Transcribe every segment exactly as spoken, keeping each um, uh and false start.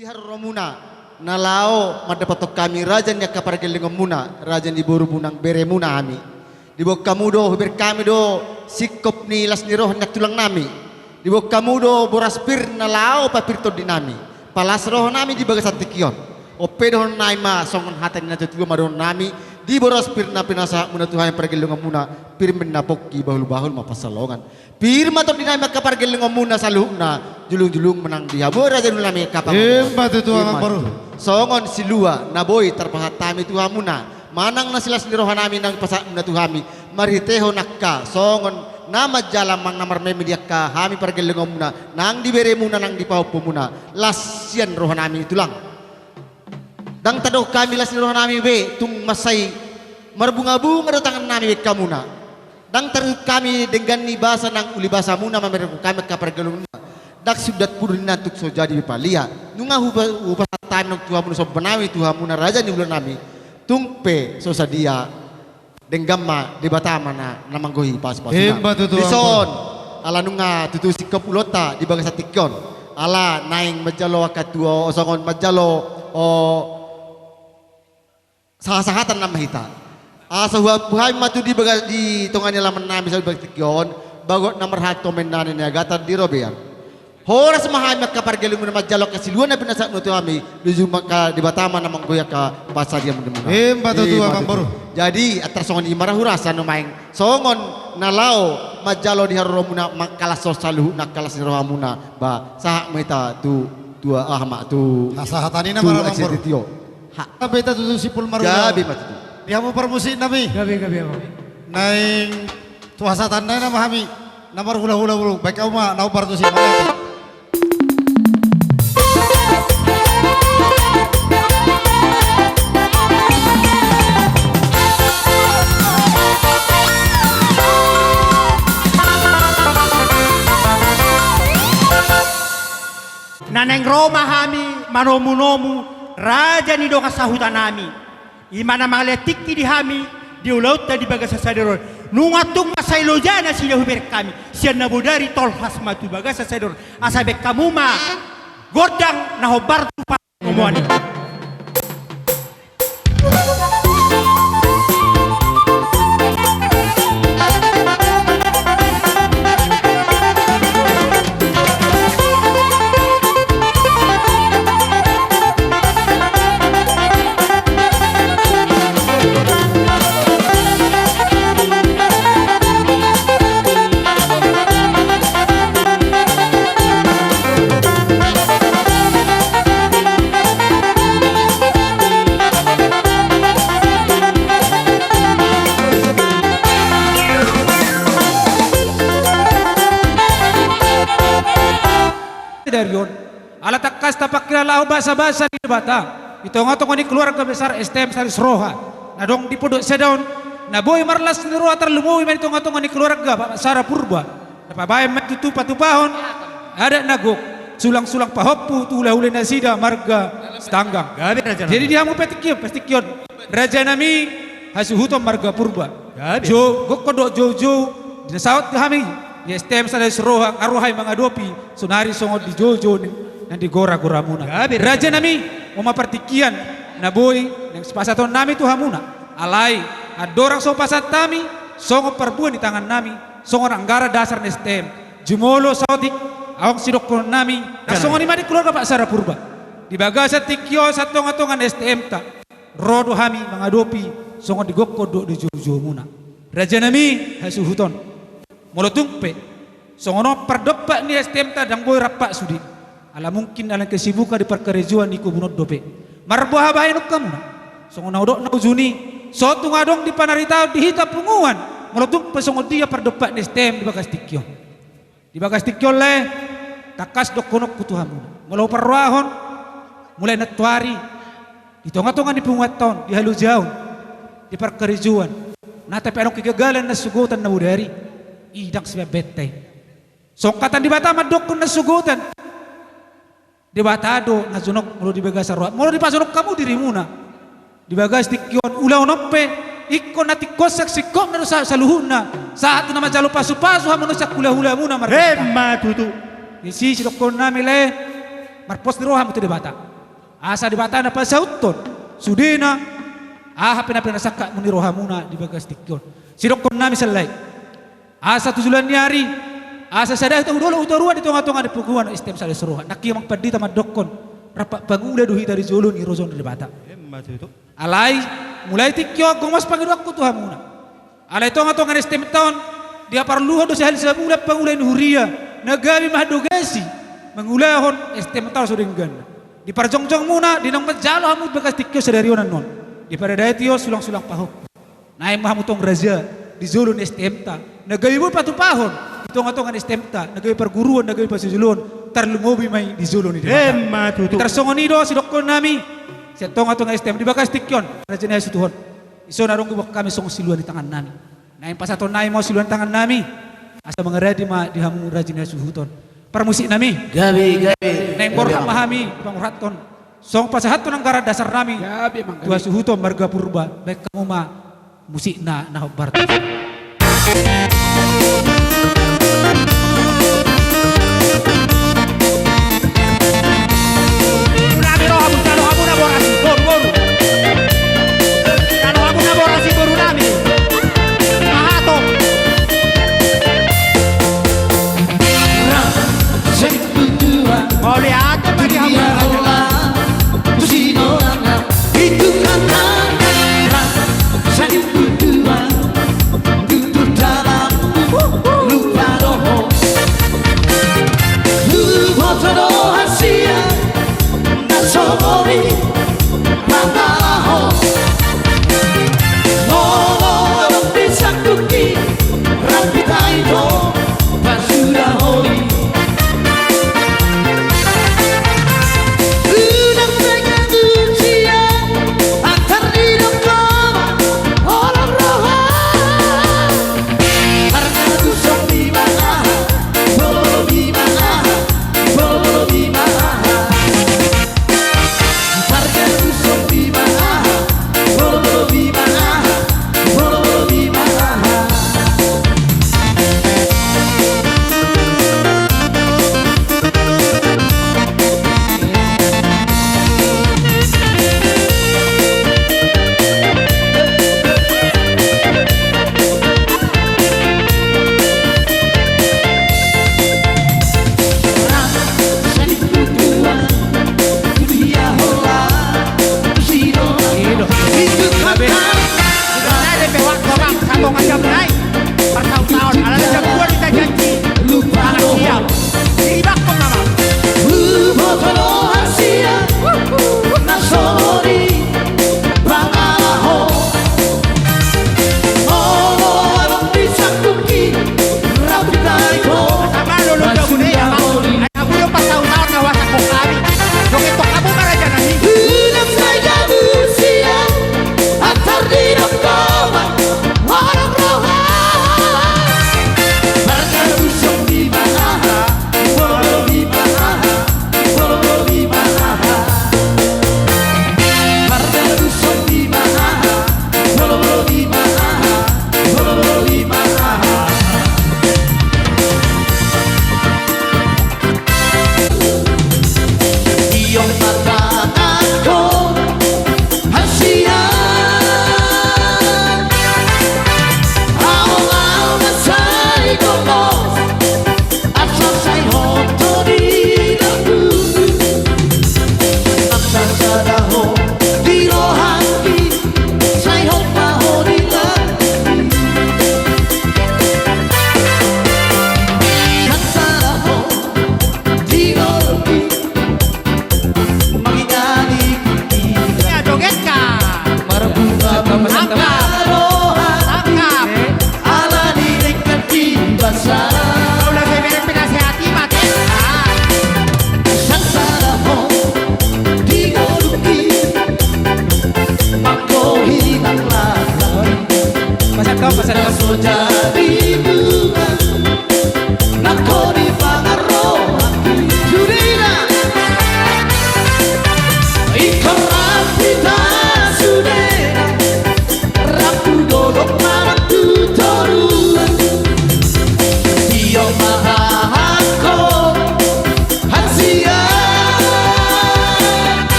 Di haroromuna, na laho mandapothon hami raja ni angka pargellengonmuna, raja ni borumuna nang beremuna hami. Diboan hamu do, hubereng hami do singkop ni las ni roha ni nantulang nami. Diboan hamu do boras pir na laho papir tondi nami. Palas roha nami di bagasan tingki on. On pe dohonon nami ma songon hata ni natuatua ma dohonon nami, di boras pir na pinasahatmuna tu hami pargellengonmuna, pir ma ninna pongki, bahulbahul ma pansalongan. Pir ma tondi nami angka pargellengonmuna saluhutna, jolungjolung ma nang di hamu raja ni ulaon nami angka pangomoan. Ima tutu, ima tutu, amangboru. Songon silua na boi tarpasahat hami tu hamuna, manang na silas ni roha nami naung pasahatmuna tu hami, marhitehon angka songon na manjalo manang na marmeme di angka hami pargellengonmuna, nang di beremuna nang di pahompumuna, las sian roha nami tulang. Ndang tadok hami las ni roha nami be, tung mansai marbungabunga do tangan nami bahen hamuna. Ndang tarihut hami denggan ni basa nang uli basamuna mamereng hami angka pargellengonmuna. Ndang siundat pudu ninna tung so jadi be palia. Nunga hupa-, hupasahat hami nang tu hamuna somba nami tu hamuna raja ni ulaon nami. Tung pe so sadia. Denggan ma Debata ma na, na manggohi pasupasu. Ima tutu, amangboru. Dison, ala nunga tutu singkop ulaonta di bagasan tingki on. Ala naeng manjalo angka tuatua songon manjalo, o, sahasahatan nama hita. Asa huapu hami ma tutu di baga-, di tonga ni alaman nami saluhut di bagasan tingki on, bagot na marhalto ma inna ni agatan di robean. Horas ma hami angka pargellengonmuna manjalo angka silua na pinasahatmuna tu hami, luju ma angka Debata ma na manggohi angka pansarianmuna. Ima tutu, ima tutu, amangboru. Jadi, antar songon i ma ra hurasa nuaeng, songon na laho manjalo di haroromuna mangkalashon saluhutna angka las ni rohamuna, ba, sahat ma hita tu, tu aha ma, tu, hasahatan i nama, tu ra, amangboru. Sitio. Ha. Gabe hita tutu simpul marulaon. Gabe ma tutu. Di hamu parmusik nami. Gabe, gabe, amang. Naeng tu hasahatan nami nama hami. Na marhulahula molo, baen hamu ma na hombar tusi. Na naeng ro ma hami manomunomu raja ni dongan sahuta nami. I ma na mangalean tingki di hami di ulaonta di bagasan sadari on. Nunga tung mansai loja nasida hubereng hami, sian na bodari tolhas ma tu bagasan sadari on. Asa baen hamu ma gondang na hombar tu pangomoan i. Dari on, ala tangkas tapangkilalahon basabasa ni Debata di tongatonga ni keluarga besar S T M Salis Roha na adong di Pondok Sada on, na boi marlas ni roha tarlumobi ma di tongatonga ni keluarga Bapak Sara Purba. Na pabaen ma tutu patupahon adat na gok, sulangsulang pahompu tu hulahula nasida marga Sitanggang. Gabe, raja nami. Jadi di hamu pe tingki on, pas tingki on, raja nami, hasuhuton marga Purba. Gabe. Jou, gokkon dohot joujou, di na saut hami di S T M Salis Roha, nga ro hami mangadopi saonari songon di joujou ni, nang di goragoramuna. Gabe, raja nami. Raja nami, on ma partingkian na boi naeng sipasahaton nami tu hamuna. Alai andorang so hupasahat hami songon parbue ni tangan nami, songon anggaran dasar ni S T M, jumolo saotik, adong sidohonon nami. Nang songon i ma di keluarga Pak Sara Purba. Di bagasan tingki on, sian tongatonga ni S T M-ta, ro do hami mangadopi songon di gokkon dohot di joujoumuna. Raja nami, hasuhuton. Molo tung pe songon on pardompak ni S T M-ta, ndang boi rampak sude. Ala mungkin ala ni kesibukan di parkarejoan, di kobun on dope. Marboha bahenon hamuna. Songon na hudok na ujuni, so tung adong di panaritaon di hita punguan, molo tung pe songon dia pardompak ni S T M di bagas tingki on. Di bagas tingki on, lae, tangkas dohononku tu hamuna. Molo huparrohahon, mulai nantoari, di tongatonga ni punguanta on, di halojaon, di parkarejoan, nang pe adong kegagalan na sogotan na bodari, i ndang sibaen-baenta i. Songon hata ni Debata mandokkon na sogotan. Debata do na jonok molo di bagasan roha. Molo dipajonok hamu dirimuna di bagas tingki on, ulaon on pe, ingkon na tingkos singkopna do sa-, saluhutna. Sahat tu na manjalo pasupasu hamu na sian hulahulamuna marga. Ima tutu. Disi sidohonon nami, lae. Parpos ni rohamu tu Debata. Asa Debata na pasauthon sudena, aha pe na pinasangkapmu ni rohamuna di bagas tingki on. Sidokkon nami sallai. Asa tu joloan ni ari, asa sada hita tu dolok tu toruan di tonga-tonga ni poguan S T M Sales Roha. Nangkin amang pandita mandokkon, rap pangula do hita di jolo ni rojo ni Debata. Emma tutu. Alai, mulai tingki on gomos pangidoanku tu hamuna. Alai tonga-tonga ni S T M-ta on, diparluhon do sahali sabulan pangula ni huria, na gabe mandongasi, mangulahon S T M-ta on so dengganna. Di parjongjongmuna, di naung manjalo hamu di bagas tingki on sadari on annon. Diparadaiti on sulang-sulang pahompu. Naeng ma hamu tong raja, di jolo ni S T M-ta. Na gabe boi patupahon, di tonga-tonga ni S T M-ta, na gabe parguruon, na gabe pasujoloon, tarlumobi ma i di jolo ni Debata. Emma tutu. Tarsongon i do, sidokkon nami, sian tonga-tonga S T M di bagas tingki on, raja ni hasuhuton. Dison adong do buat hami songon silua ni tangan nami. Naeng pasahaton nami ma silua ni tangan nami. Asa mangaradi ma di hamu raja ni hasuhuton. Parmusik nami. Gabe, gabe. Naeng borhat ma hami, pangorhathon. Songon pasahathon anggaran dasar nami. Gabe, manggabe. Tu hasuhuton marga Purba. Baen hamu ma musikna na hombar. Nami roha, musa roha, muna boras, boru, boru. Kalau aku na boras, boru nami. Aha to? Mauliate, mauliate.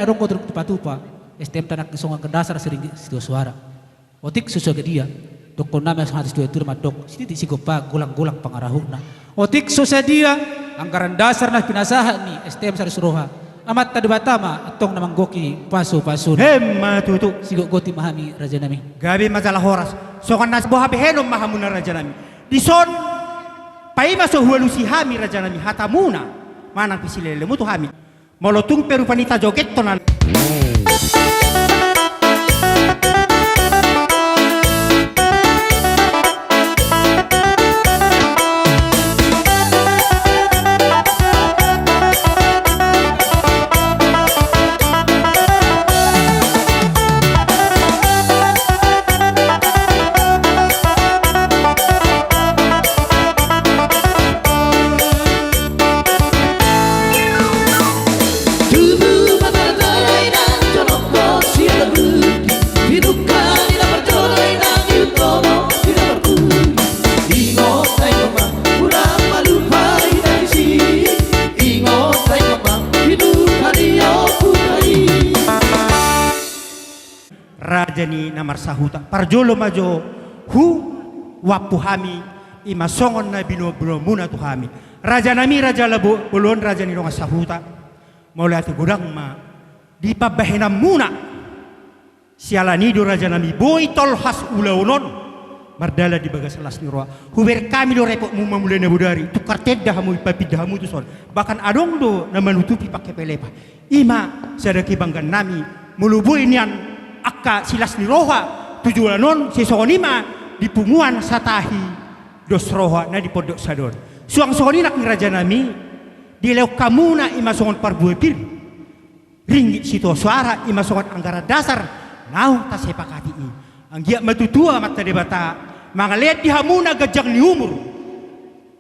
Adong do tupa-tupa, S T M ta nangkin songon anggaran dasar siringgit sitio suara. Otik so sadia, dohonon nami songon hata ni situa-tua mandok, sititi sigompa, golang-golang pangarahutna. Otik so sadia, anggaran dasar na pinasahat ni S T M sarius roha. Amanta Debata ma antong na manggohi pasu-pasuna. Emma tutu. Sigotgoti ma hami raja nami. Gabe ma jala horas. Songon na boha behenon ma hamuna raja nami. Dison, paima so hualusi hami raja nami hatamuna, manang pe silelemu tu hami. Molo tung pe rupani tajogethon an. Raja ni na marsahuta, parjolo ma jo huampu hami, ima songon na binoan-binoanmuna tu hami. Raja nami, raja Labuan Buluan, raja ni dongan sahuta. Mauliate godang ma di pambahenanmuna. Siala ni i do raja nami boi tolhas ulaon on mardalan di bagas las ni roha. Hubereng hami do repotmu ma mulai na bodari, tungkar tenda hamu, ipapinda hamu tuson. Bahkan adong do na manutupi pangkepelepa. Ima sada kebanggaan nami, molo boi nian angka silas ni roha tu joloan on, sai songon i ma di punguan Satahi Dos Roha na di Pondok Sada on. Suang songon i nangkin raja nami, dilehon hamuna ima songon parbue pir, ringgit sitio suara, ima songon anggaran dasar naung tasepakati i. Anggiat ma tutu Amanta Debata mangalehon di hamuna ganjang ni umur,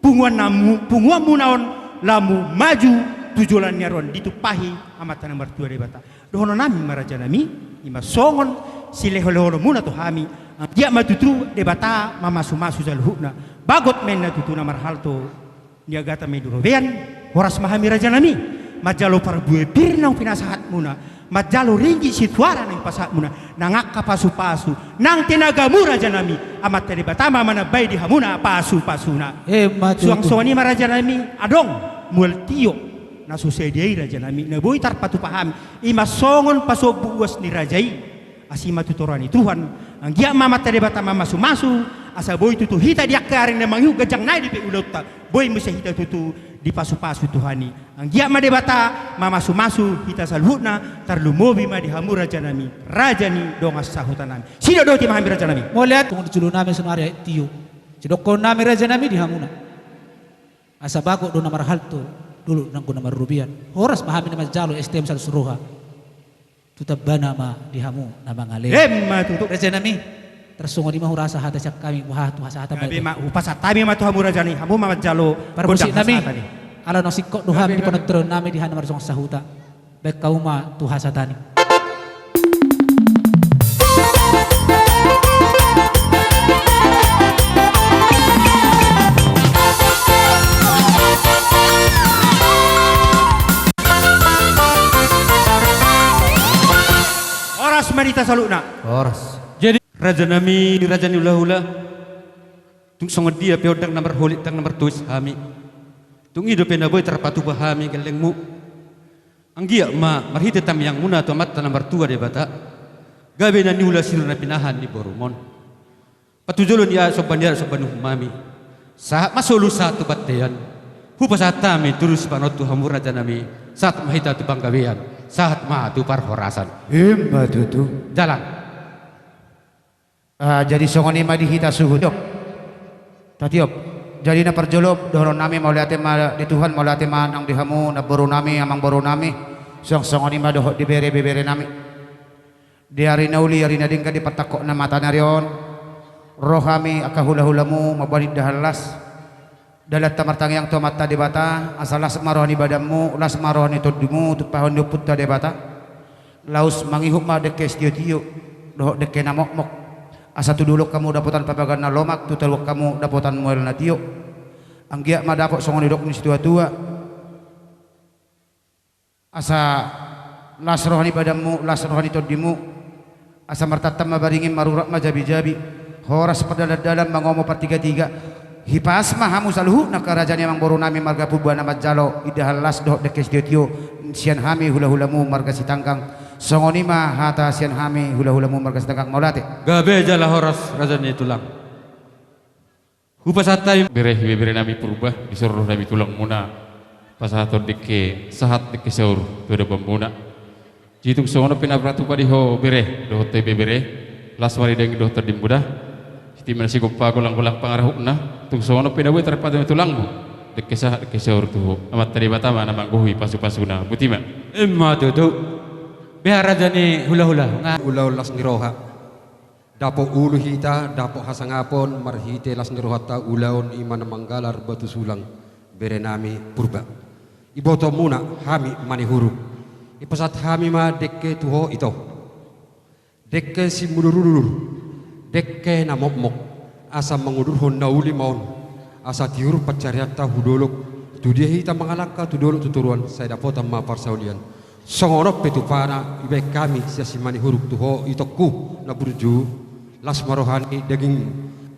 punguan namu, punguanmuna on lamu maju tu joloan ni ari on, ditumpahi Amanta na martua Debata. Dohonon nami ma raja nami, ima songon silehon-lehonmuna tu hami, anggiat ma tutu Debata mamasu-masu saluhutna. Bagot ma inna tutu na marhalto, niagatan ma i di robean. Horas ma hami raja nami manjalo parbue pir naung pinasahatmuna, manjalo ringgit sitio suara naung pasahatmuna, nang angka pasu-pasu, nang tenagamu raja nami, Amanta Debata ma manambai di hamuna pasu-pasuna. Emma tutu. Suang songon i ma raja nami, adong mual tio na so sadia i raja nami, na boi tarpatupa hami, ima songon pasombu uas ni raja i. Asi ma tu toru ni Tuhan, anggiat ma Amanta Debata mamasu-masu, asa boi tutu hita di angka ari na mangihut ganjang nai dope ulaonta, boi muse hita tutu dipasu-pasu Tuhan i. Anggiat ma Debata mamasu-masu hita saluhutna, tarlumobi ma di hamu raja nami, raja ni dongan sahuta nami. Sidok dohot i ma hami raja nami. Mauliate. Tung di jolo nami sonari aek tio, sidokkon nami raja nami di hamuna. Asa bagot do na marhalto, dolok nanggo na marrobean. Horas ma hami na manjalo S T M sarius roha. Tu tambana ma di hamu na mangalehon. Emma tutu. Raja nami, tarsongon i ma hurasa hata sian hami, boha tu hasahatan. Gabe ma, hupasahat hami ma tu hamu raja nami, hamu ma manjalo gondang hasahatan i. Parmusik nami, ala naung singkop do hami di panonturon nami di hami na mardongan sahuta. Baen hamu ma tu hasahatan i. Horas ma di hita saluhutna. Horas. Jadi raja nami, raja ni hula-hula, tung songon dia pe ndang na marholit, ndang na martois hami, tung i dope na boi tarpatupa hami gellengmu. Anggiat ma marhite tangiangmuna tu Amanta na martua Debata, gabe na niula siro na pinahan ni borum on. Patujolo ni adat somba ni adat somba ni uhum nami. Sahat ma solu sahat tu bontean. Hupasahat hami tudu sipanontu tu hamu raja nami. Sahat ma hita tu panggabean. Sahat ma tu parhorasan. Emma tutu. Jalan. Ah, jadi songon i ma di hita suhut. Tatiop. Jadi na parjolo dohonon nami mauliate ma di Tuhan, mauliate ma nang di hamu namboru nami, amangboru nami. Suang songon i ma dohot di bere-bebere nami. Di ari na uli, ari na denggan, di patangkok na mata ni ari on, ro hami angka hula-hulamu mamboan indahan las. Dalanta martangiang tu Amanta Debata, asa las ma roha ni badanmu, las ma roha ni tondimu, tumpahon ni Ompunta Debata. Laos mangihut ma dengke sitio-tio dohot dengke na mokmok. Asa tu dolok hamu dapotan pabagan na lomak, tu toruan hamu dapotan mual na tio. Anggiat ma dapot songon nidok ni situa-tua. Asa Las roha ni badanmu, las roha ni tondimu. Asa martantan ma baringin, marurat ma jabijabi. Horas pardalandalan, mangomo partigatiga. Hipas ma hamu saluhutna angka raja ni amangborunami marga Purba na manjalo indahan las dohot dengke sitiotio sian hami hulahulamu marga Sitanggang. Songon i ma hata sian hami hulahulamu marga Sitanggang, mauliate. Gabe jala horas, raja ni tulang. Hupasahat hami bere, ibeberenami Purba, dison ro hami tulangmuna pasahathon dengke sahat, dengke saur tu adopanmuna. Jadi tung songon on pe na tarpatupa di ho bere dohot ibebere, las ma di daging dohot tondimu da. Sititi ma na sigompa, golanggolang pangarahutna. Tung songon on pe na boi tarpatupa di tulangmu dengke sahat, dengke saur tu ho. Amanta Debata ma na manggohi pasupasuna. Botima. Ima tutu. Beha, raja ni hulahula. Nga- ulaon las ni roha. Dapot ulu hita, dapot hasangapon marhite las ni rohanta ulaon, i ma na manggalar batu sulang berenami Purba. Ibotomuna hami Manihuruk. Ipasahat hami ma dengke tu ho ito. Dengke simudurudur, dengke na mokmok, asa mangudurhon na uli ma on, asa tiur pansarianta hu dolok, tu dia hita mangalangka tu dolok tu toruan, sai dapotan ma parsaulian. Songon on pe tupana dibaen hami sian si Manihuruk tu ho itongku na burju, las ma roha ni daging,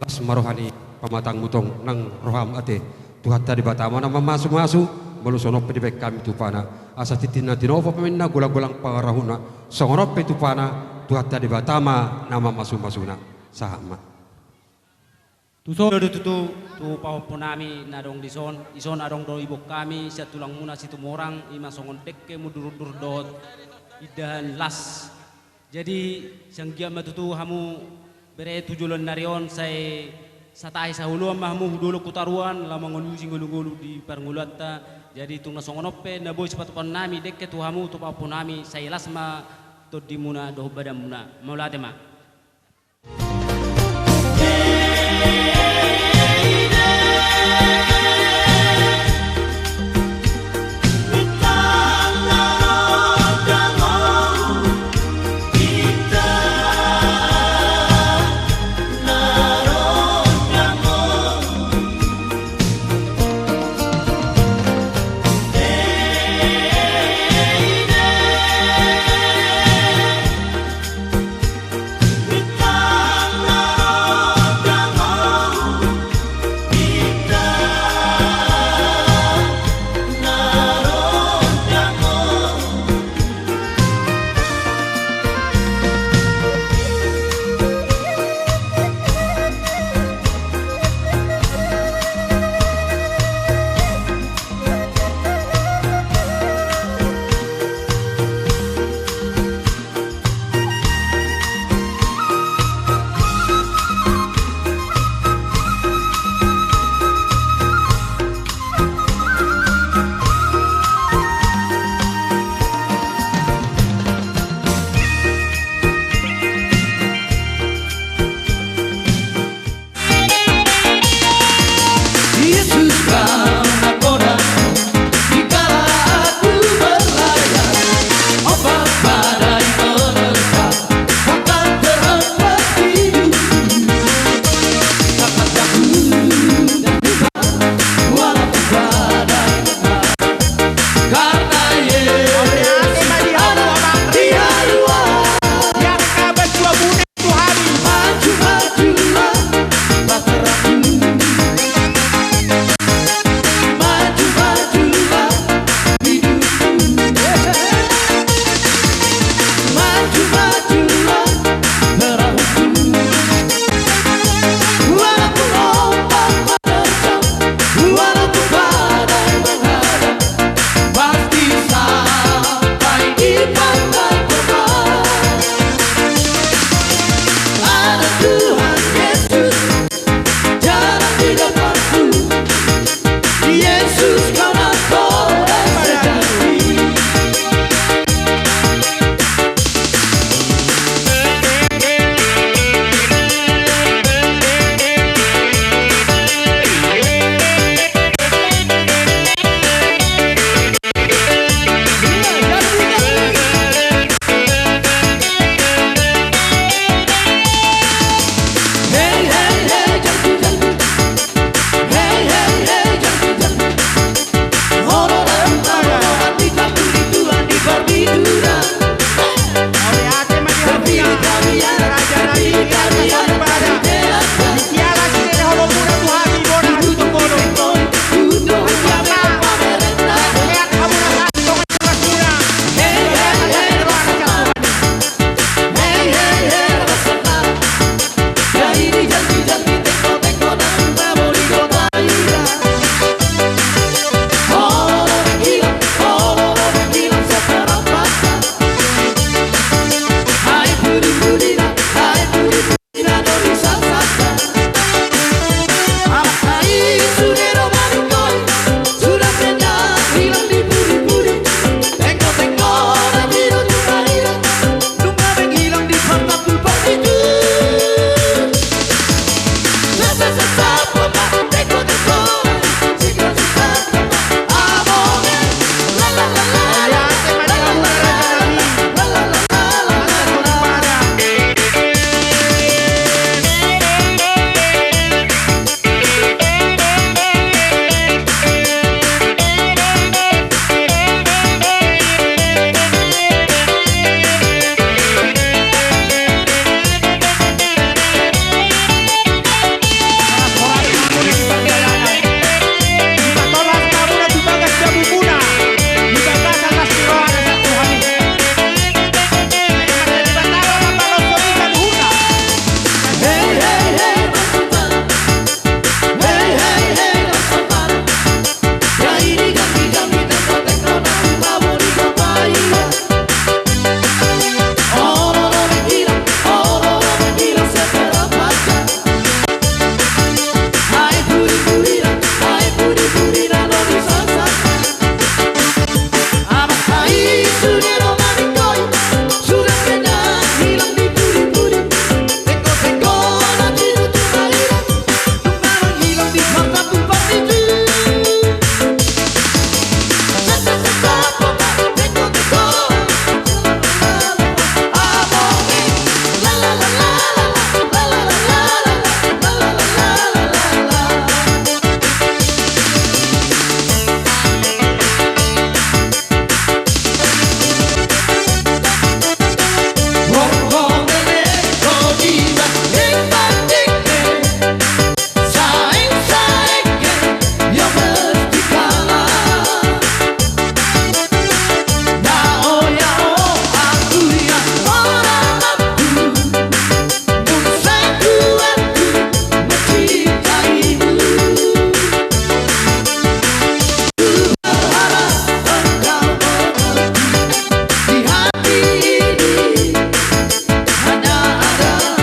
las ma roha ni pamatangmu tong nang roham ate. Tuhanta Debata ma na mamasumasu, molo songon on pe dibaen hami tupana. Asa tintin na tinopa paminna, golanggolang pangarahutna, songon on pe tupana, Tuhanta Debata ma na mamasu-masuna. Sahat ma. Tuson do tutu tu pahompunami na adong dison, ison adong do iboan hami sian tulangmuna Situmorang, i ma songon dengke mudurudur dohot indahan las. Jadi, sian giat ma tutu hamu bere tu joloan ni ari on, sai satahi saoloan ma hamu hu dolok tu toruan, laho mangalusi ngolungolu di parngoluanta. Jadi, tung na songon on pe na boi sipatupaonnami dengke tu hamu tu pahompunami, sai las ma tondimuna dohot badanmuna. Mauliate ma.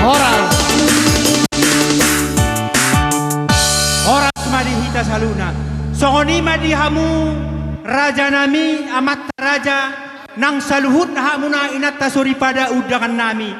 Horas. Horas ma di hita saluhutna. Songon i ma di hamu rajanami, amanta raja, nang saluhutna hamuna inanta soripada undangan nami.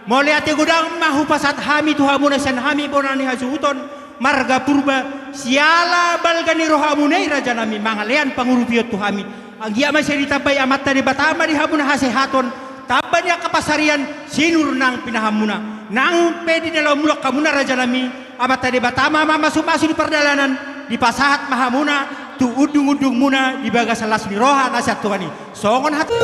Mauliate godang ma hupasahat hami tu hamuna sian hami bona ni hasuhuton marga Purba, siala balga ni rohamuna i rajanami mangalean pangurupion tu hami. Anggiat ma sai ditambai Amanta Debata ma di hamuna hasehaton, tamba ni angka pansarian sinur nang pinahanmuna. Nang pe di na laho mulak hamuna rajanami, Amanta Debata ma mamasumasu di pardalanan, dipasahat ma hamuna tu undungundungmuna di bagasan las ni roha na sian Tuhan i. Songon hat-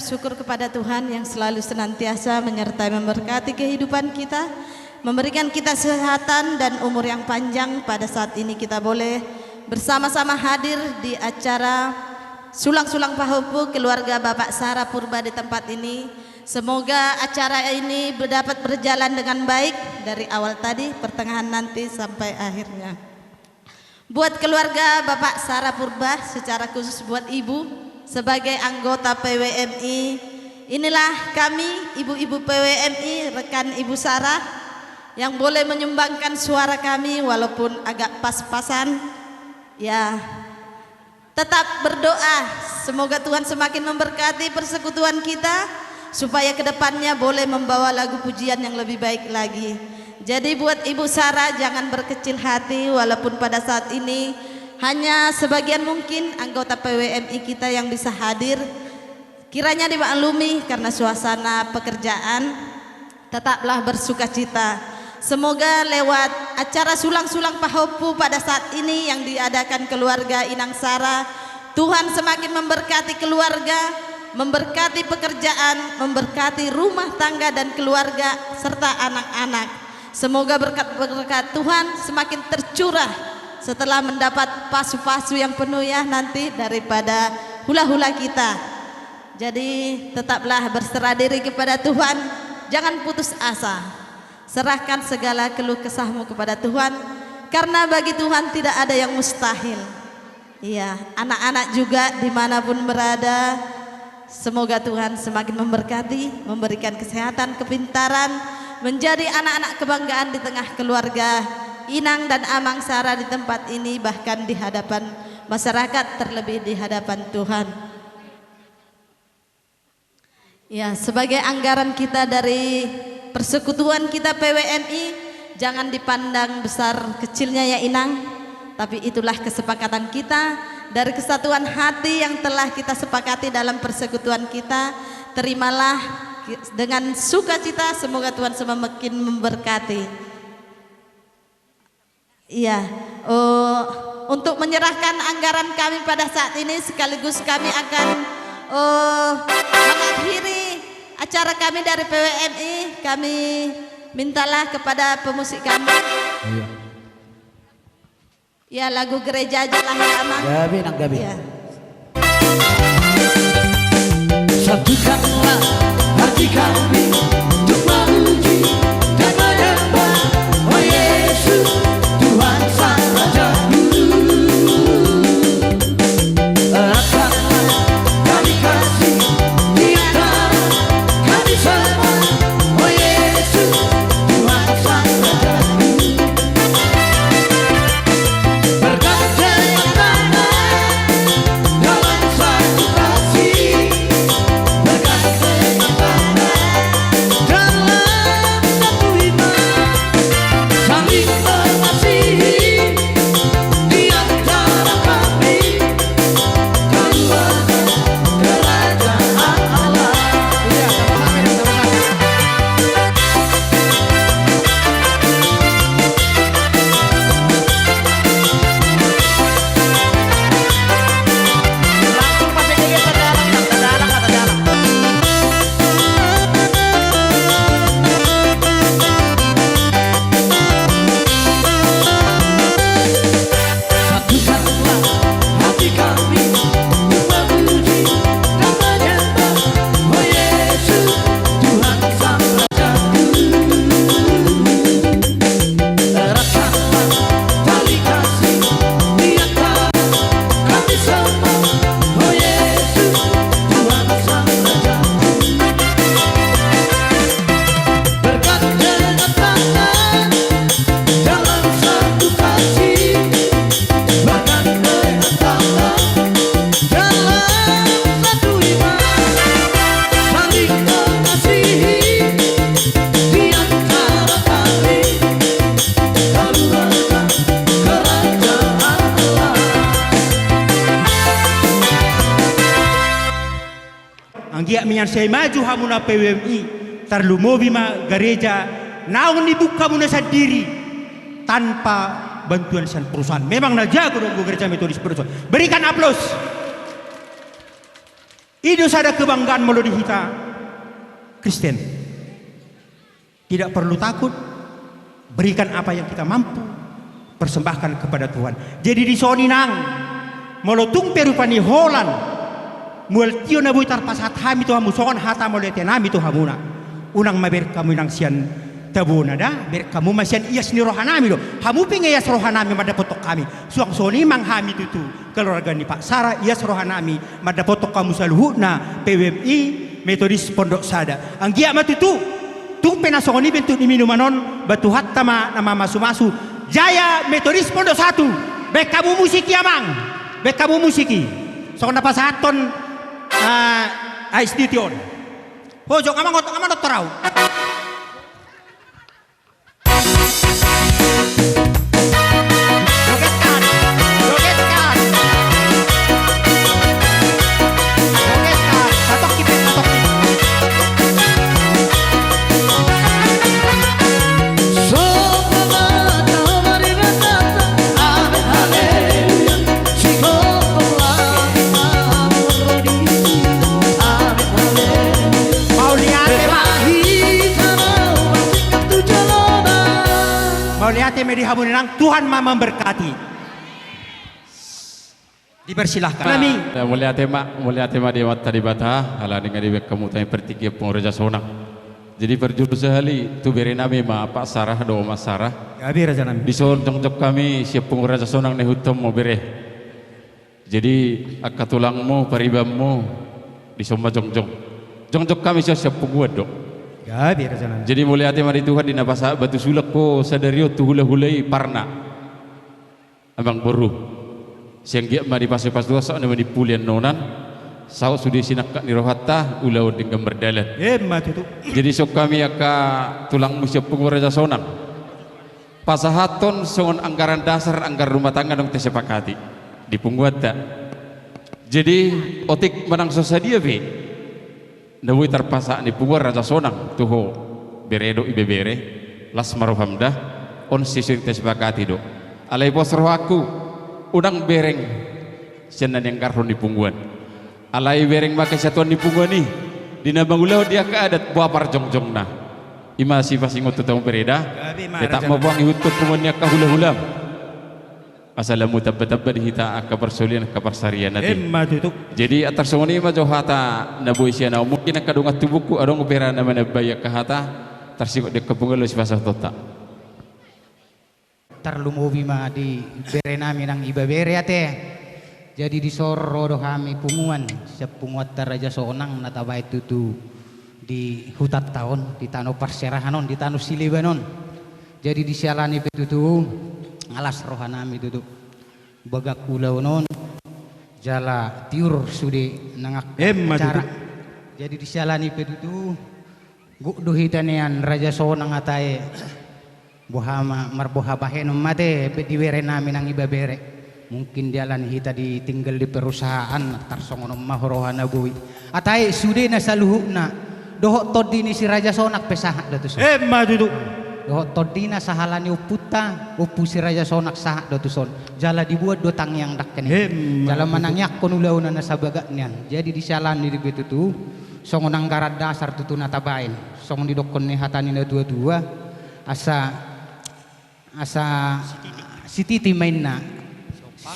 syukur kepada Tuhan yang selalu senantiasa menyertai, memberkati kehidupan kita, memberikan kita kesehatan dan umur yang panjang. Pada saat ini kita boleh bersama-sama hadir di acara sulang-sulang pahompu keluarga Bapak Sara Purba di tempat ini. Semoga acara ini dapat berjalan dengan baik dari awal tadi, pertengahan nanti sampai akhirnya. Buat keluarga Bapak Sara Purba, secara khusus buat Ibu, sebagai anggota P W M I, inilah kami, ibu-ibu P W M I, rekan Ibu Sara, yang boleh menyumbangkan suara kami walaupun agak pas-pasan. Ya, tetap berdoa, semoga Tuhan semakin memberkati persekutuan kita, supaya ke depannya boleh membawa lagu pujian yang lebih baik lagi. Jadi buat Ibu Sara, jangan berkecil hati, walaupun pada saat ini hanya sebagian mungkin anggota P W M I kita yang bisa hadir. Kiranya dimaklumi karena suasana pekerjaan, tetaplah bersukacita. Semoga lewat acara sulang-sulang pahompu pada saat ini yang diadakan keluarga Inang Sara, Tuhan semakin memberkati keluarga, memberkati pekerjaan, memberkati rumah tangga dan keluarga, serta anak-anak. Semoga berkat-berkat Tuhan semakin tercurah setelah mendapat pasu-pasu yang penuh, ya, nanti daripada hula-hula kita. Jadi, tetaplah berserah diri kepada Tuhan, jangan putus asa. Serahkan segala keluh kesahmu kepada Tuhan, karena bagi Tuhan tidak ada yang mustahil. Iya, anak-anak juga dimanapun berada, semoga Tuhan semakin memberkati, memberikan kesehatan, kepintaran, menjadi anak-anak kebanggaan di tengah keluarga Inang dan Amang Sara di tempat ini, bahkan di hadapan masyarakat, terlebih di hadapan Tuhan. Ya, sebagai anggaran kita dari persekutuan kita P W M I, jangan dipandang besar kecilnya, ya, Inang, tapi itulah kesepakatan kita dari kesatuan hati yang telah kita sepakati dalam persekutuan kita. Terimalah dengan sukacita, semoga Tuhan semakin memberkati. Iya, eh, untuk menyerahkan anggaran kami pada saat ini, sekaligus kami akan, eh, mengakhiri acara kami dari P W M I. Kami mintalah kepada pemusik kami. Iya. Ya, lagu gereja aja lah, ya, Amang. Gabe, Nang, gabe. Iya. Satukanlah hati kami untuk memuji dan menyembah, oh Yesus, Tuhan Sang Rajaku. Lapangkanlah tali kasih di antara kami semua, oh Yesus, Tuhan Sang Rajaku. Berkat dengan tangan dalam satu kasih, berkat dengan tangan dalam satu iman, saling mengasihi di antara kami, keluarga kerajaan Allah. Dalam satu kasih, bahkan dengan tangan dalam satu iman, saling mengasihi di antara kami, keluarga kerajaan Allah. Anggiat ma nian sai maju hamuna P W M I, tarlumobi ma gareja naung dibuka muna sandiri tanpa bantuan sian perusahaan. Memang na jago do gareja Metodis Perusahaan. Berikan aplaus. I do sada kebanggaan molo di hita Kristen. Tidak perlu takut, berikan apa yang kita mampu, persembahkan kepada Tuhan. Jadi dison, Inang, molo tung pe rupani holan mual tio na boi tarpasahat hami tu hamu, songon hata mauliatenami tu hamuna. Unang ma bereng hamu, Inang, sian tabona da, bereng hamu ma sian ias ni rohanami do. Hamu pe nga ias rohanami mandapothon hami. Suang songon i ma hami tutu, keluarga ni Pak Sara, ias rohanami mandapothon hamu saluhutna P W M I Metodis Pondok Sada. Anggiat ma tutu, tung pe na songon i bentuk ni minuman on, ba Tuhanta ma na mamasumasu. Jaya Metodis Pondok Satu. Baen hamu musik i, Amang. Baen hamu musik i. Songon na pasahathon, ah, A S D T on. Ho, jok, Amang, otak, Amang, otak, torau. Mauliate ma. Mauliate ma di hamu, Inang, Tuhan ma memberkati. Dipersilahkan. Nami. Ya, mauliate ma, mauliate ma di Amanta Debata, ala ni nga dibaen hamu hami partingkian punguan Raja Sonang. Jadi parjolo sahali tu berenami ma Pak Sarah dohot Oma Sarah. Gabe, Rajanami. Dison jongjong hami sian punguan Raja Sonang na ihuthon mu, bere. Jadi angka tulangmu, paribanmu, dison ma jongjong. Jongjong hami sian, sian punguan do. Gabe, Rajanami. Jadi mauliate ma di Tuhan di na pasahat batu sulak ho sadari on tu hulahula i, parna, amangboru. Sai anggiat ma dipasupasu Tuhan sahat na manimpuli annon, saut sude sinangkap ni rohanta, ulaon denggan mardalan. Emma tutu. Jadi songon hami angka tulangmu sian punguan Raja Sonang, pasahathon songon anggaran dasar, anggaran rumah tangga naung tasepakati di punguanta. Jadi otik manang so sadia pe na boi tarpasahat ni punguan Raja Sonang tu ho, bere dohot ibebere, las ma roham da. On sesuai naung tasepakati do. Alai pos rohangku, unang bereng sian na nianggarhon ni punguan. Alai bereng ma kesatuan ni punguan i di na mangulahon di angka adat, boha parjongjongna. I ma sipasingot tu hamu, bere, da. Gabe ma, Rajanami. Tetap ma puang ihuthon punguan ni angka hulahulam. Asa lam tamba-tamba di hita angka parsaulian, angka parsarian, ate. Emma tutu. Jadi antar songon i ma jo hata na boi sian ahu. Mungkin angka dongan tubungku adong pe ra na manambai angka hata tarsingot di angka punguan laho sipasahatonta. Tarlumobi ma di berenami nang ibebere, ate. Jadi dison ro do hami punguan sian punguanta Raja Sonang na tabaen tutu di hutanta on, di tano parserahan on, di tano sileban on. Jadi di siala ni i pe tutu, nga las rohanami tutu bagak ulaon on, jala tiur sude nang angka acara. Emma tutu. Jadi di siala ni i pe tutu, gok do hita nian Raja Sonang, ate. Boha ma, marboha bahenon ma, ate, di berenami nang ibebere. Mungkin dialani hita ditinggal di perusahaan, tarsongon on ma ho roha na boi. Ate, sude na saluhutna, dohot tondi ni si Raja Sonang pe sahat do tuson. Emma tutu. Dohot tondina sahala ni ompunta, ompu si Raja Sonang sahat do tuson. Jala dibuat do tangiang dangka ni. Emma tutu. Jala manangiangkon ulaonna na sabagak nian. Jadi di siala ni i pe tutu, songon anggaran dasar tutu na tabaen. Songon didokkon ni hata ni na tua-tua, asa Asa sititi ma inna,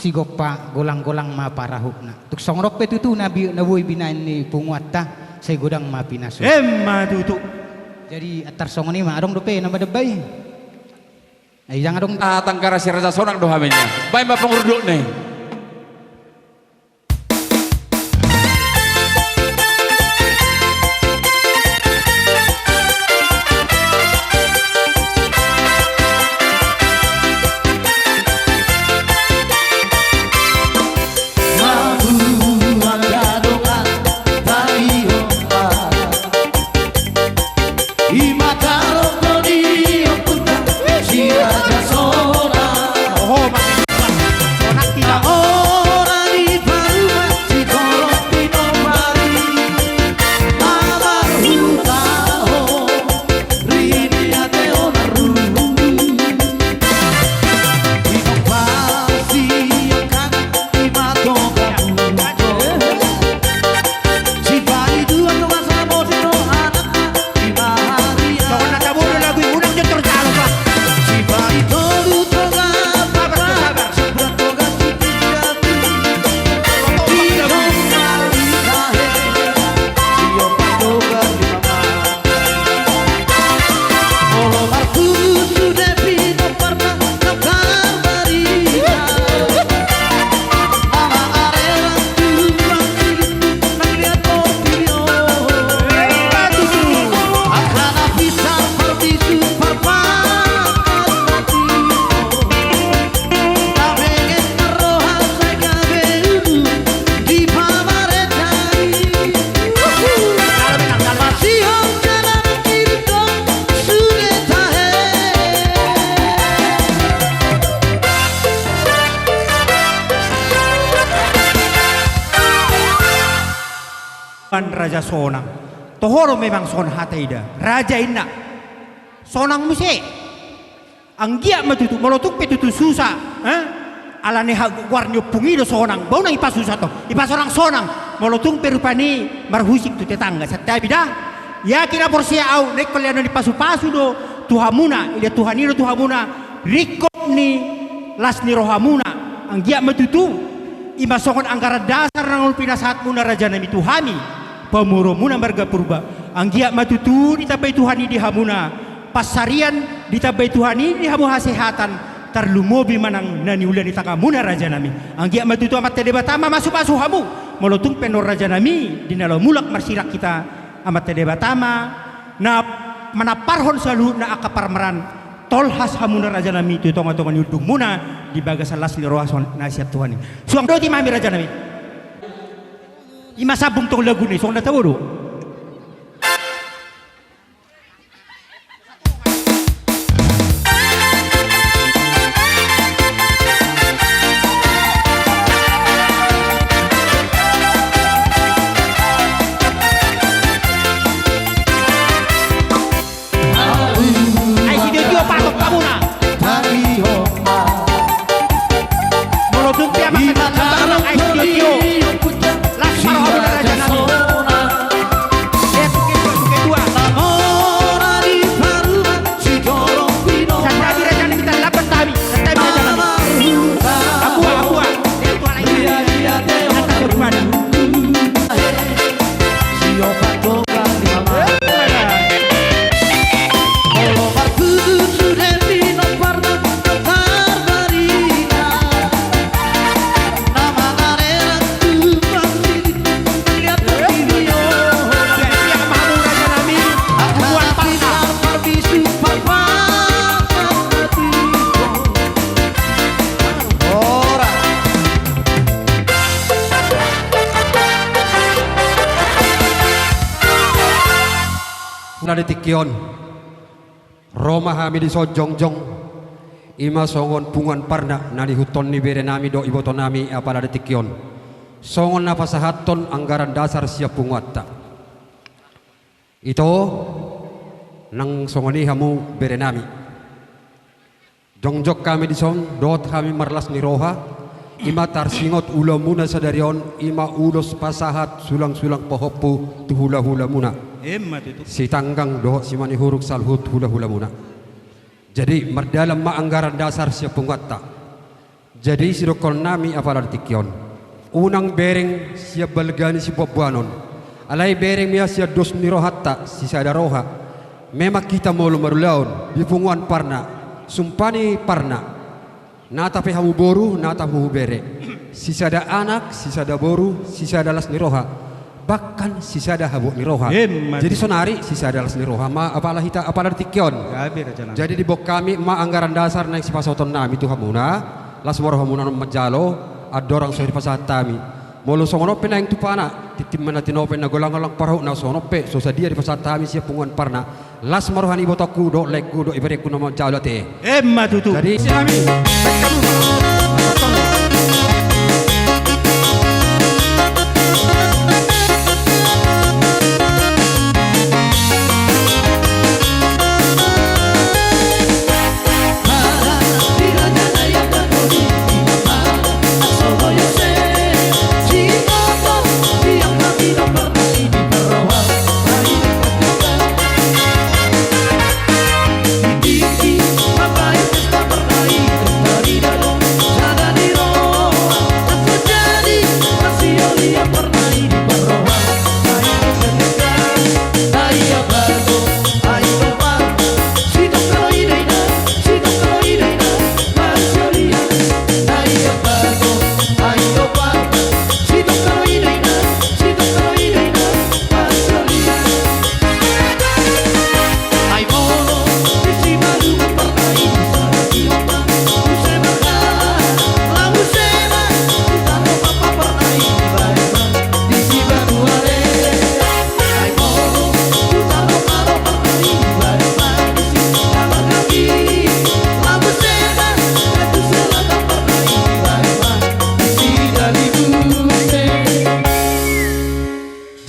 sigompa, golang-golang ma parahutna. Tung songon on pe tutu na bi-, na boi binaen ni punguanta, sai godang ma pinasuna. Emma tutu. Jadi antar songon i ma, adong dope na madambai? Ai jang adong. Ah, tanggara si Raja Sonang do hami nian. Baen ma pangurdotna i. Oho, Sonang kita. Raja sonang. Toho do memang songon hata i da. Raja inna. Sonang muse. Anggiat ma tutu, molo tung pe tutu susa, eh? Alani ha-, goar ni ompung i do sonang. Boi unang ipasusa tong. Ipasonang-sonang. Molo tung pe rupani marhusip tu tetangga. Santabi da. Ia kira porsea au, na ingkon lehonon ni pasu-pasu do tu hamuna, idaon Tuhan i do tu hamuna, ringkot ni las ni rohamuna, anggiat ma tutu, i ma songon anggaran dasar na naung pinasahatmuna rajanami tu hami, pamoruonmuna marga Purba, anggiat ma tutu ditambai Tuhan i di hamuna, pansarian ditambai Tuhan i di hamu hasehatan, tarlumobi manang na niula ni tanganmuna rajanami, anggiat ma tutu Amanta Debata mamasu-masu hamu, molo tung pe nuaeng rajanami, di na laho mulak marsirang hita, Amanta Debata ma, na manamparhon saluhutna angka parmaraan, tolhas hamuna rajanami tu tonga-tonga ni undungmuna, di bagasan las ni roha songon na sian Tuhan i. Suang dohot i ma hami rajanami. I ma sambung tong laguna i, songon na tabo do. Ai sitio-tio patok hamuna. Molo tung pe amang, amang, ai sitio-tio. Las ma rohamuna rajanami. Santabi rajanami, santabi rajanami. Ambua, ambua. Na di tingki on. Ro ma hami dison jongjong, i ma songon punguan Parna na niihuthon ni berenami dohot ibotonami apala di tingki on. Songon na pasahathon anggaran dasar sian punguanta. Ito, nang songon i hamu berenami. Jongjong hami dison, dohot hami marlas ni roha, i ma tarsingot ulaonmuna sadari on, i ma ulos pasahat sulang-sulang pahompu tu hula-hulamuna. Emma tutu. Sitanggang dohot Simanihuruk saluhut hula-hulamuna. Jadi, mardalan ma anggaran dasar sian punguanta. Jadi, sidohononnami apala di tingki on. Unang bereng sian balga ni sibuanbuanon. Alai bereng ma ia sian dos ni rohanta, sisada roha. Memang hita molo marulaon, di punguan Parna, sumpah ni Parna. Nata pe hamu boru, nata pe hamu bere. Sisada anak, sisada boru, sisada las ni roha. Bahkan sisada habuat ni roha. Emma tutu. Jadi sonari sisada las ni roha ma apala hita apala di tingki on. Gabe rajanami. Jadi diboan hami ma anggaran dasar naeng sipasahatonnami tu hamuna. Las ma rohamuna on manjalo andorang so dipasahat hami. Molo songon on pe naeng tupana, tintin ma na tinopa na golang-golang parhutna, songon on pe so sadia dipasahat hami sian punguan Parna. Las ma roha ni ibotongku dohot laengku dohot iberengku na manjalo ate. Emma tutu. Jadi,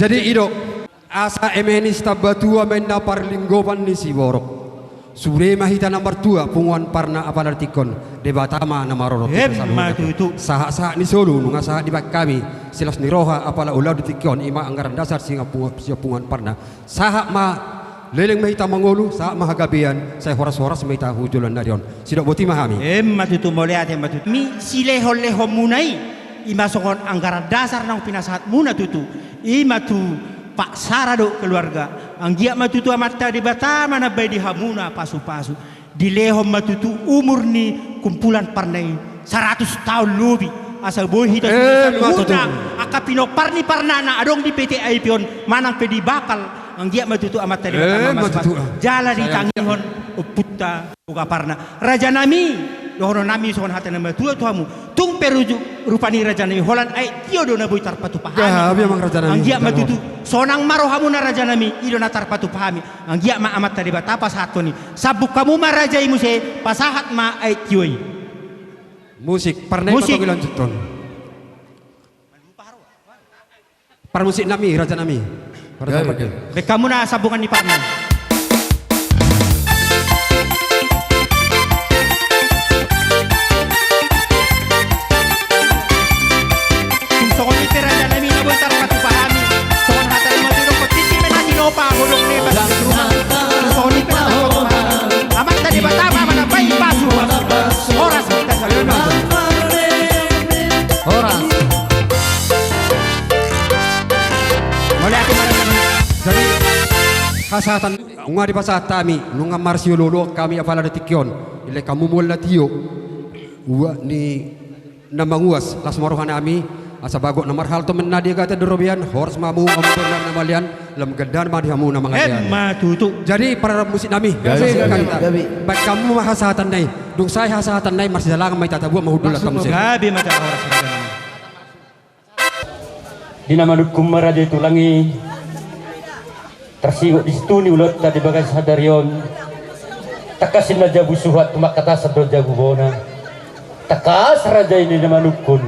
Jadi i do, asa eme ni sitambatua ma inna parlinggoman ni siborok. Sude ma hita na martua punguan Parna apala di tingki on, Debata ma na marorot. Emma tutu. Sahat-sahat ni solu nunga sahat dibaen hami, silas ni roha apala ulaon di tingki on, i ma anggaran dasar sian punguan Parna. Sahat ma, leleng ma hita mangolu, sahat ma hagabean, sai horas-horas ma hita hu joloan ni ari on. Sidok boti ma hami. Emma tutu, mauliate ma tutu. Ni silehon-lehonmuna i, i ma songon anggaran dasar naung pinasahatmuna tutu. I ma tu paksara dohot keluarga. Anggiat ma tutu Amanta Debata manambai di hamuna pasu-pasu. Dilehon ma tutu umur ni kumpulan Parna i saratus taon lobi, asa boi hita, eh, sude ma tutu, saluhutna angka pinompar ni Parna na adong di P T I P on manang pe di Bakal. Anggiat ma tutu Amanta Debata, eh, ma tutu, mamasu-pasu jala ditangihon ompunta boga Parna. Rajanami, dohononnami songon hata ni na matua tu hamu. Tung pe rujuk rupani rajanami, holan aek tio do na boi tarpatupa hami. Gabe, amang rajanami. Anggiat ma tutu sonang ma rohamuna rajanami, i do na tarpatupa hami. Anggiat ma Amanta Debata pasahathon i. Sambung hamu ma raja i muse, pasahat ma aek tio i. Musik, parmusik. Parmusiknami, rajanami. Baen hamuna sambungan ni parna. Tung songon i pe rajanami na boi tarpatupa hami, songon hata ni na matua, tingki pe na tinopa godang ni batu di rumah. Tung songon i pe na tarpatupa hami, Amanta Debata ma manambai pasu-pasu. Horas ma hita saluhutna. Horas. Mauliate ma. Jadi hasahatan nunga dipasahat hami, nunga marsiolo-oloan hami apala di tingki on. Dilehon hamu mual na tio, uap ni na manguas, las ma rohanami, asa bagot na marhalto ma inna di agatan di robean. Horas ma hamu, amang boru nami na maulian, lam ganda ma di hamu na mangalean. Emma tutu. Jadi parmusiknami, gabe, gabe, gabe. Baen hamu ma hasahatanna i. Dung sae hasahatanna i, marsidalangan ma hita, tabuat ma hundul muse. Gabe ma, horas ma. Di na manungkun ma raja ni tulang i, tarsingot di situ ni ulaonta di bagasan sadari on. Tangkas ninna jabu suhat, tumangkatasan do jabu bona. Tangkas raja i, di na manungkun,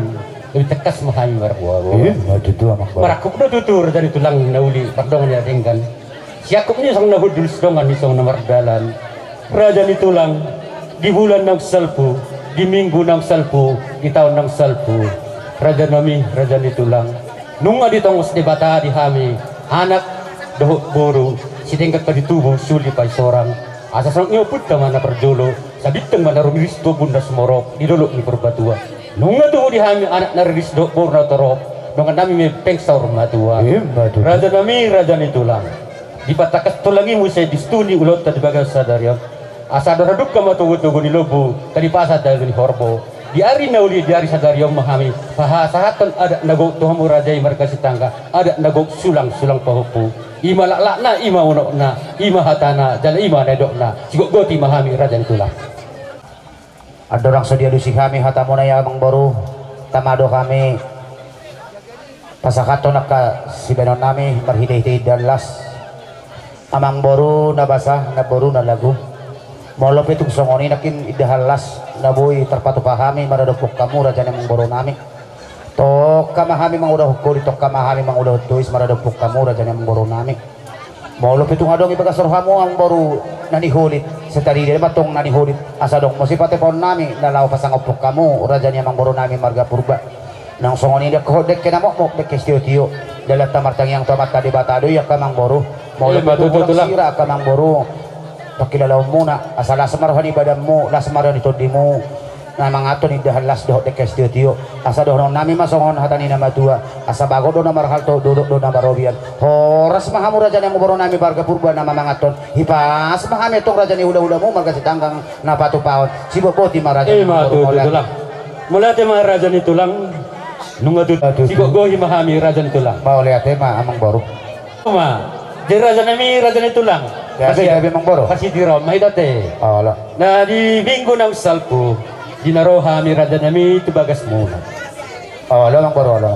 gabe tangkas ma hami marboa-boa. Emma tutu, amang boru. Marangkup do tutu raja ni tulang na uli, pardongan ni na denggan. Siangkup ni songon na hundul, sidongan ni songon na mardalan. Raja ni tulang, di bulan naung salpu, di minggu naung salpu, di taon naung salpu. Rajanami, raja ni tulang, nunga ditongos Debata di hami anak dohot boru, sidenggan pe di tubu, suli pe di sorang. Asa songon i ompunta ma na parjolo, Sabintang ma na rumiris tu ombun na sumorop di dolok ni Purbatua. Nunga tubu di hami anak na riris dohot boru na torop, dongannami ma i pe saur matua. Emma tutu. Rajanami, raja ni tulang, dipatangkas tulang i muse di situ ni ulaonta di bagasan sadari on. Asa andor hadungka ma togu-togu ni lombu, tadi pasa dalu ni horbo. Di ari na uli, di ari sadari on ma hami pasahathon adat na gok tu hamu raja i marga Sitanggang, adat na gok sulang-sulang pahompu. I ma laklakna, i ma unokna, i ma hatana, jala i ma na nidokna. Sigotgoti ma hami, raja ni tulang. Andorang so dialusi hami hatamuna i, amang boru, tama do hami pasahathon angka sibahenonnami marhite-hite indahan las. Amang boru na basa, namboru na lagu. Molo pe tung songon i nangkin indahan las na boi tarpatupa hami maradophon hamu, raja ni amang boru nami. Tongka ma hami mangulahon holong, tongka ma hami mangulahon tois maradophon hamu, raja ni amang boru nami. Molo pe tung adong i bagas rohamu, amang boru, na niholit, sai tarida ma antong na niholit, asa adong muse patepaonnami na laho pasangaphon hamu, raja ni amang boru nami marga Purba. Naung songon i, dengke hot, dengke na mokmok, dengke sitio-tio, dalanta martangiang tu Amanta Debata do i, angka amang boru. Molo pe tung hurang sira, angka amang boru, pangkilalaonmuna, asa las ma roha ni badanmu, las ma roha ni tondimu, na mangaton indahan las dohot dengke sitio-tio. Asa dohononnami ma songon hata ni na matua: Asa bagot do na marhalto, dolok do na marobean. Horas ma hamu, raja ni amang boru nami marga Purba, na mamangathon. Hipas ma hami antong, raja ni hula-hulamu marga Sitanggang, na patupahon. Sibohbohi ma, raja ni amang boru. Emma tutu, tulang. Mauliate ma, raja ni tulang. Nunga tutu. Sibohbohi ma hami, raja ni tulang. Mauliate ma, amang boru. Ma, jadi rajanami, raja ni tulang. Jadi, pasi-, gabe, amang boru. Pasitiro ma hita te. Olo. Na di minggu naung salpu, di na ro hami, rajanami, tu bagasmuna. Olo, amang boru, olo.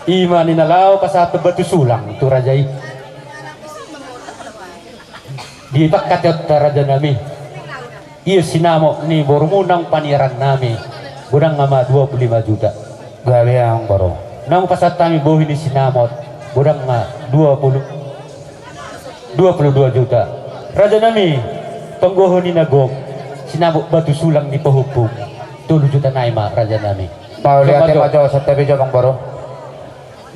I ma na laho pasahat batu sulang tu raja i. Di pangkataionta, rajanami, ia sinamot ni borumu naung paniarannami, godang ma dua puluh lima juta. Gabe, amang boru. Naung pasahat hami bohi ni sinamot. Godangna dua puluh, dua puluh dua juta. Raja nami, panggohi na gok, sinamot batu sulang ni pahompum, tolu juta nai ma, raja nami. Mauliate ma jo. Santabi jo, amangboru.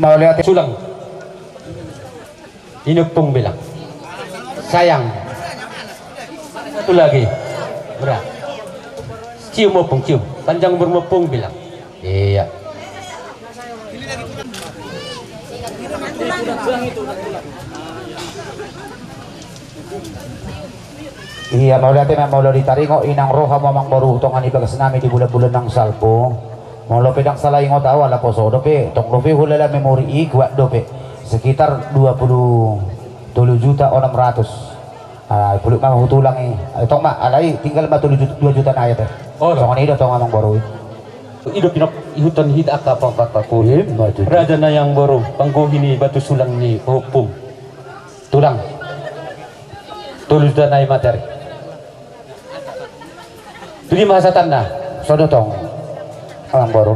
Mauliate. Sulang. Ini ompung bilang. Sayang. Satu lagi. Berat. Cium ompung, cium. Panjang umur ompung bilang. Iya. Iya, mauliate ma, molo ditaringot inang roha ma, amangboru, tongon i bagas nami di bulan-bulan nang salpu. Molo pe ndang sala ingot au, ala poso dope, tong dope hulala memori i kuat dope. Sekitar dua puluh tolu juta enam ratus. Ah, pulut ma hutulang i. Eh, tong ma, alai tinggal ma tolu juta, dua juta nai ate. Oh, songon i do tong, amangboru. I do pinop ihuton hita angka papat pakuli. Raja nami, amangboru, panggohi ni batu sulang ni pahompum. Tulang. Tolu juta nai materi. Jadi ma hasatanna. Songon i do tong, amangboru.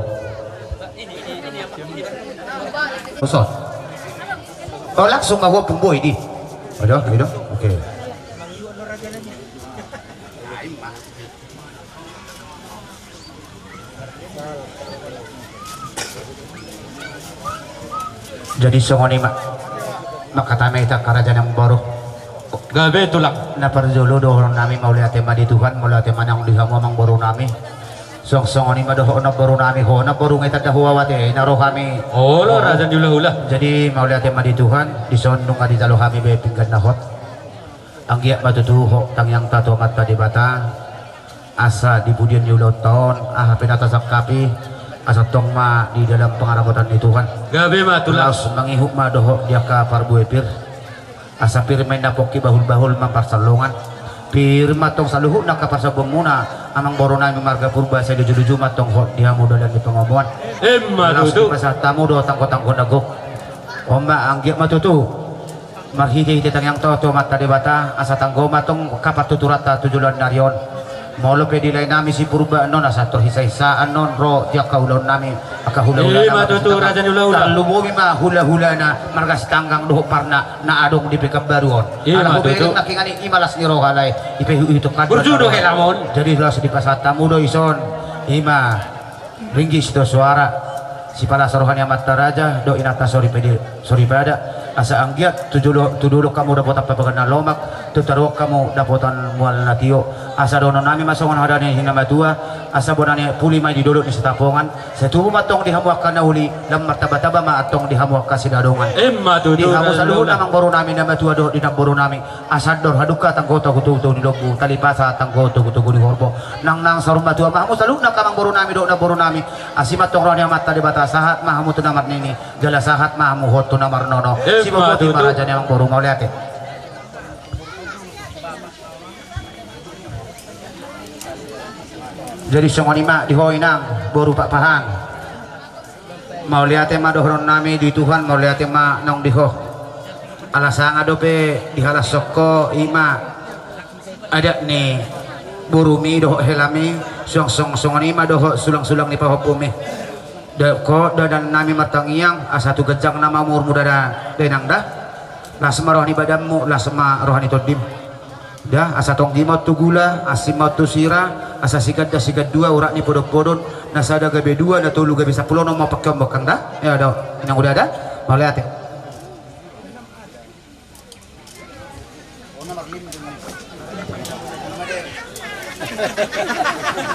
Songon. Oh, langsung ma huompung boi di. Ada, ada. Oke. Jadi songon i ma. Mangkatai ma hita, raja nami, amangboru. Gabe, tulang. Na parjolo dohonon nami, mauliate ma di Tuhan, mauliate ma nang di hamu, amangboru nami. Suang songon i ma dohot na boru nami, ho na boru, nga i tanda huawa te na ro hami. Olo, raja ni hulahula. Jadi mauliate ma di Tuhan, dison nunga dijalo hami be pinggan na hot. Anggiat ma tutu ho tangiangta tu Amanta Debata, asa di pudian ni ulaonta on, aha pe na tasangkapi, asa tong ma di dalam pangaramotan ni Tuhan. Gabe ma tulang. Laos mangihut ma dohot di angka parbue pir. Asa pir ma inna pongki, bahul-bahul ma parsallongan. Pir ma tong saluhutna angka parsabuanmuna, amang boru nami marga Purba, sai luju-luju ma tong hot di hamu dalan ni pangomoan. Emma tutu. Laos dipasahat hamu do tanggo-tanggo na gok. On ma, anggiat ma tutu marhite-hite tangiangta tu Amanta Debata, asa tanggo ma tong angka partuturanta tu joloan ni ari on. Molo pe di lae nami si Purba annon, asa tor hisa-hisaan non ro di angka ulaon nami, angka hula-hula. Ima tutu, raja ni hula-hula. Tarlumobi ma hula-hulana marga Sitanggang dohot Parna na adong di Pekanbaru on. Ima tutu. Ala hubereng nangkiningan i, ima las ni roha lae, i pe hu-, huihuthon hami. Burju do helamon. Jadi laos dipasahat hamu do dison, ima. Ringgit sitio soara, sipalasa roha ni amanta raja dohot inanta soripada, soripada, asa anggiat tu jolo, tu dolok hamu dapotan pabagan na lomak, tu toruan hamu dapotan mual na tio. Asa dohonon nami ma songon hata ni na matua, asa bona ni puli ma i di dolok ni Sitapongan, sai tubu ma tong di hamu angka na uli, lam martaba-taba ma tong di hamu angka sidadongan. Emma tutu. Di hamu saluhut, amang boru nami na matua dohot di namboru nami. Asa andor halumpang tanggo togu-togu ni lombu, tali pasa tanggo togu-togu ni horbo. Nang, nang saur matua ma hamu saluhutna angka amang boru nami dohot namboru nami. Asi ma tong roha ni Amanta Debata, sahat ma hamu tu na marnini, jala sahat ma hamu hot tu na marnono. Emma tutu. Sibobotima raja ni amang boru, mauliate. Jadi songon i ma di ho inang boru Pakpahan. Mauliate ma dohonon nami di Tuhan, mauliate ma nang di ho. Ala sanga dope dihalashon ho, ima adat ni borumi dohot helami, suang song-, songon i ma dohot sulang-sulang ni pahompumi. Da, ho daodan nami martangiang, asa tu ganjang nama umurmu da, da inang da. Las ma roha ni badanmu, las ma roha ni tondim. Da, asa tonggi ma on tu gula, asi ma on tu sira, asa siganda sigandua urat ni podon-podon, na sada gabe dua, na tolu gabe sampulu, onom ma pake on bokang da. Ia da, inang uda da. Mauliate.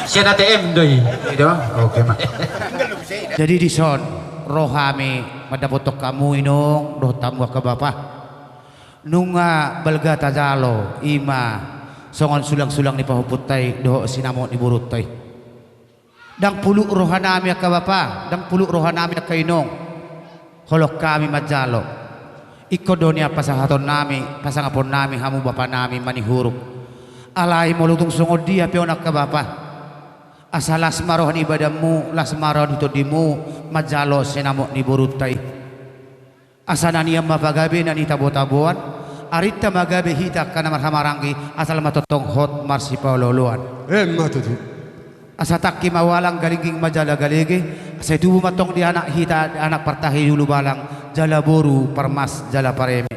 Sian A T M do i. I do, oke ma. Jadi dison ro hami mandapothon hamu inong dohot hamu angka bapa. Nunga balga tajalo, ima songon sulang-sulang ni pahompunta i dohot sinamot ni borunta i. Ndang puluk roha nami angka bapa, ndang puluk roha nami angka inong, holong hami manjalo. Ingkon do nian pasahaton nami, pasangapon nami hamu bapa nami Manihuruk. Alai molo tung songon dia pe on angka bapa, asa las ma roha ni badanmu, las ma roha ni tondimu, manjalo sinamot ni borunta i. Asa na nian ma pagabe na nitabo-taboan, arinta ma gabe hita angka na marhahamaranggi, asal ma tongtong hot marsipaolo-oloan. Emma tutu. Asa tangki ma ualang, galingging ma jala galege, sai tubu ma tong di anak hita, anak partahi di hulu balang, jala boru parmas jala pareme.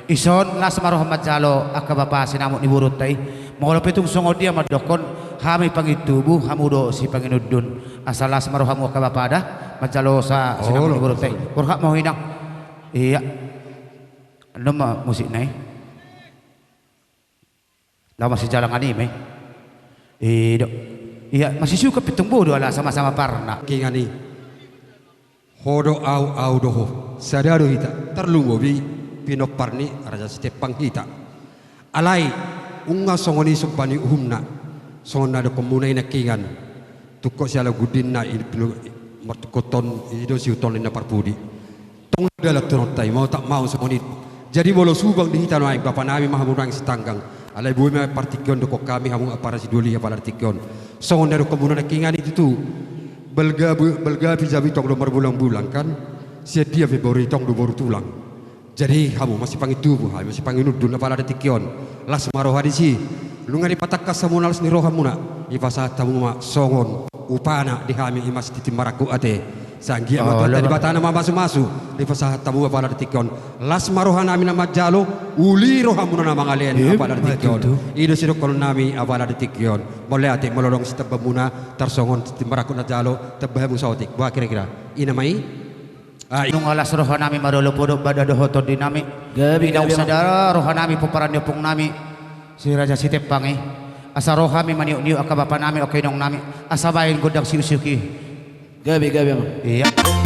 Dison las ma roha manjalo angka bapa sinamot ni borunta i. Molo pe tung songon dia mandokkon, hami pangintubu, hamu do sipanginundun. Asa las ma rohamu angka bapa da, manjalo sa sinamot ni borunta i. Borhat ma ho inang. Ia. Annon ma musikna i. Laho masijalangan i ma i. I do. Ia, masisuka pe tung boru ala sama-sama parna. Kingan i. Ho do au, au do ho. Sada do hita. Tarlumobi pinompar ni Raja Sitempang hita. Alai, nunga songon i somba ni uhumna. Songon na didokkonmuna i nangkingan. Tungkot siala gundinna i, martungkothon i do sihuthon ni na parpudi. Tong dalan tu nonta i, mau tak mau songon i. Jadi molo subang di hita nuaeng, bapa nami ma hamu nuaeng sitanggang. Alai boi ma partingkion dokkon hami hamu apala sidoli apala di tingki on. Songon na didokkonmuna nangkingan i tutu. Balga bu-, balga pe jabu i tong do marbulang-bulang kan. Sian dia pe boru i tong do boru tulang. Jadi hamu masipangintubu, hami masipanginundun apala di tingki on. Las ma roha disi. Nunga dipatangkas hamu na las ni rohamuna. Dipasahat hamu ma songon upana di hami i ma sititi marangkup ate. Sai anggiat ma Tuhanta Debata na mamasumasu, dipasahat hamu apala di tingki on. Las ma roha nami na manjalo, uli rohamuna na mangalean apala di tingki on. I do sidokkonon nami apala di tingki on. Mauliate molo adong sitambaanmuna tarsongon sititi marangkup na jalo, tamba hamu saotik. Boha kira-kira? I nama i? Ai. Nunga las roha nami marolopolop bada dohot tondi nami. Gabe, gabe. Sada roha nami pomparan ni ompung nami. Si Raja Sitempang i. Asa ro hami maniuk-niuk angka bapa nami, angka inong nami. Asa baen gondang siuk-siuk i. Gabe, gabe, amang. Ia.